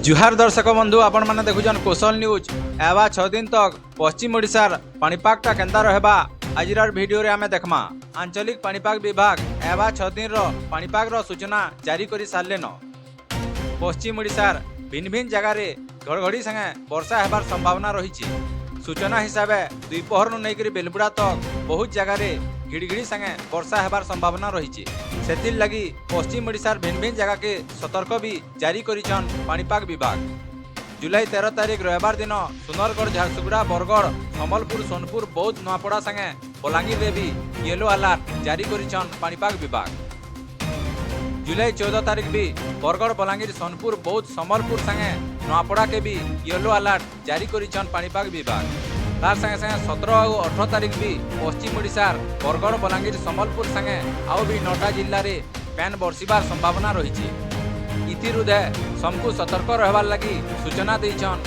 ଜୁହାର ଦର୍ଶକ ବନ୍ଧୁ, ଆପଣମାନେ ଦେଖୁଛନ୍ କୋଶଲ ନ୍ୟୁଜ୍। ଏବା 6 ଦିନ ତକ ପଶ୍ଚିମ ଓଡ଼ିଶାର ପାଣିପାଗଟା କେନ୍ତା ରହେବା, ଆଜିର ଭିଡ଼ିଓରେ ଆମେ ଦେଖମା। ଆଞ୍ଚଳିକ ପାଣିପାଗ ବିଭାଗ ଏବା 6 ଦିନର ପାଣିପାଗର ସୂଚନା ଜାରି କରି ସାରିଲେନ। ପଶ୍ଚିମ ଓଡ଼ିଶାର ଭିନ୍ନ ଭିନ୍ନ ଜାଗାରେ ଘଡ଼ଘଡ଼ି ସାଙ୍ଗେ ବର୍ଷା ହେବାର ସମ୍ଭାବନା ରହିଛି। ସୂଚନା ହିସାବେ ଦ୍ୱିପହରନୁ ନେଇକରି ବେଲବୁଡ଼ା ତକ ବହୁତ ଜାଗାରେ ଘିଡ଼ଘିଡ଼ି ସାଙ୍ଗେ ବର୍ଷା ହେବାର ସମ୍ଭାବନା ରହିଛି। ସେଥିର୍ ଲାଗି ପଶ୍ଚିମ ଓଡ଼ିଶାର ଭିନ୍ନ ଭିନ୍ନ ଜାଗାକେ ସତର୍କ ବି ଜାରି କରିଛନ୍ ପାଣିପାଗ ବିଭାଗ। ଜୁଲାଇ 13 ତାରିଖ ରବିବାର ଦିନ ସୁନ୍ଦରଗଡ଼, ଝାରସୁଗୁଡ଼ା, ବରଗଡ଼, ସମ୍ବଲପୁର, ସୋନପୁର, ବୌଦ୍ଧ, ନୂଆପଡ଼ା ସାଙ୍ଗେ ବଲାଙ୍ଗୀରରେ ବି ୟେଲୋ ଆଲାର୍ଟ ଜାରି କରିଛନ୍ ପାଣିପାଗ ବିଭାଗ। ଜୁଲାଇ 14 ତାରିଖ ବି ବରଗଡ଼, ବଲାଙ୍ଗୀର, ସୋନପୁର, ବୌଦ୍ଧ, ସମ୍ବଲପୁର ସାଙ୍ଗେ ନୂଆପଡ଼ାକେ ବି ୟେଲୋ ଆଲାର୍ଟ ଜାରି କରିଛନ୍ ପାଣିପାଗ ବିଭାଗ। ତାର ସାଙ୍ଗେ ସାଙ୍ଗେ 17 ଆଉ 18 ତାରିଖ ବି ପଶ୍ଚିମ ଓଡ଼ିଶାର ବରଗଡ଼, ବଲାଙ୍ଗୀର, ସମ୍ବଲପୁର ସାଙ୍ଗେ ଆଉ ବି ନଅଟା ଜିଲ୍ଲାରେ ପାନ୍ ବର୍ଷିବାର ସମ୍ଭାବନା ରହିଛି। ଇଥିରୁଧେ ସମକୁ ସତର୍କ ରହିବାର ଲାଗି ସୂଚନା ଦେଇଛନ୍।